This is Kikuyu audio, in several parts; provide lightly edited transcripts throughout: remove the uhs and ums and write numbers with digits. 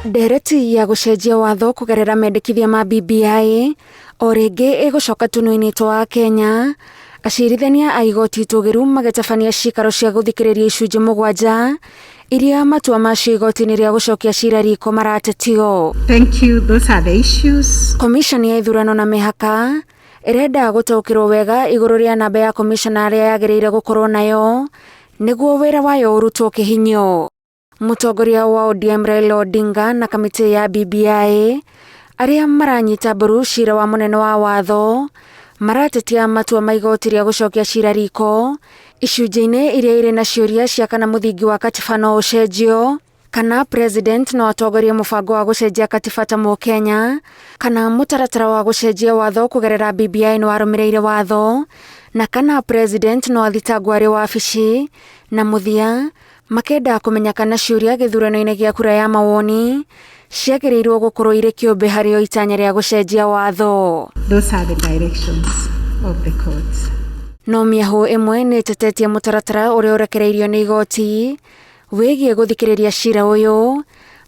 Ndereti ya gũcenjia watho kũgerera mendekithia ma BBI o rĩngĩ ĩgũcoka tũnua-inĩ twa Akenya, acirithania a igoti itũgĩru magĩtabania ciikaro cia gũthikĩrĩria icunjĩ mũgwanja iria matua macio igoti-inĩ rĩa gũcokia cira riko maratetio. Thank you. Those are the issues. Komishoni ya ithurano na mĩhaka ĩrenda gũtaũkĩrwo wega igũrũ rĩa namba ya komishona arĩa yagĩrĩire gũkorwo nayo nĩguo wĩra wayo ũrutwo kĩhinyio. Mũtongoria wa ODM Raila Odinga na kamĩtĩ ya BBI arĩa maranyita mbaru cira wa mũnene wa watho maratetia matua ma igoti rĩa gũcokia cira riko icunjĩ-inĩ iria irĩ na ciũria cia kana mũthingi wa katiba no ũcenjio, kana president no atongorie mũbango wa gũcenjia katiba ta Mũkenya, kana mũtaratara wa gũcenjia watho kũgerera BBI nĩ warũmĩrĩire watho, na kana president no athitangwo arĩ wabici, na mũthia makenda kũmenya kana ciũria gĩthurano-inĩ gĩa kura ya mawoni ciagĩrĩirwo gũkorwo irĩ kĩũmbe harĩ o itanya rĩa gũcenjia watho. Those are the directions of the court. No mĩahũ ĩmwe nĩ ĩtetetie mũtaratara ũrĩa ũrekereirio nĩ igoti wĩgiĩ gũthikĩrĩria cira ũyũ,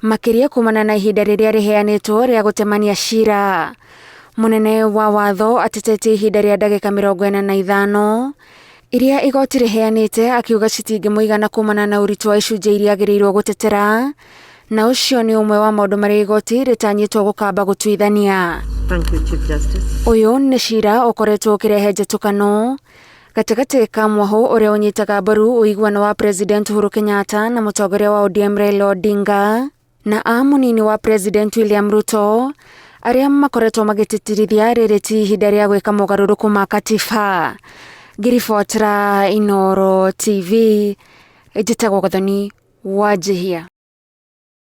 makĩria kumana na ihinda rĩrĩa rĩheanĩtwo rĩa gũtemania cira. Mũnene wa watho atetetie ihinda rĩa ndagĩka 45 iria igoti rĩheanĩte, akiuga citingĩmũigana kumana na ũritũ wa icunjĩ iria agĩrĩirwo gũtetera, na ũcio nĩ ũmwe wa maũndũ marĩa igoti rĩtanyĩtwo gũkamba gũtuithania. Thank you, Chief Justice. Ũyũ nĩ cira ũkoretwo ũkĩrehe njatũkano gatagatĩ ka mwahũ ũrĩa ũnyitaga mbaru ũiguano wa President Uhuru Kenyatta na mũtongoria wa ODM Raila Odinga na a mũnini wa President William Ruto arĩa makoretwo magĩtĩtĩrithia rĩrĩ ti ihinda rĩa gwĩka mogarũrũku ma katiba. Ngĩribotera Inooro TV, njĩtagwo Gathoni Wanjihia.